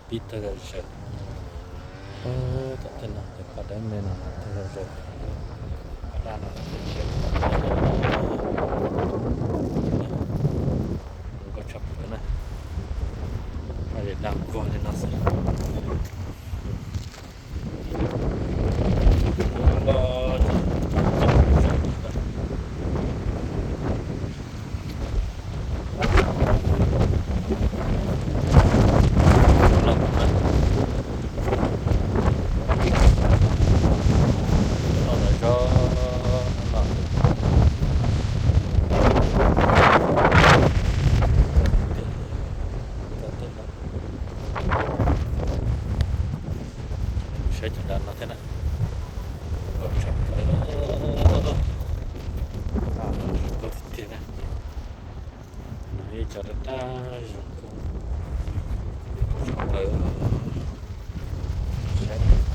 pib tawg zom zaws. Tom tej no ces paj dawb me no tawg zom zaws. Paj dab no ces tsheb nkauj tshaj plaws na. Paj dab nkuag li no xwb. Saib cov dab no thiab na. Nkauj tiag tiag na. No ib co dab dab zoo nkauj tshaj plaws. Saib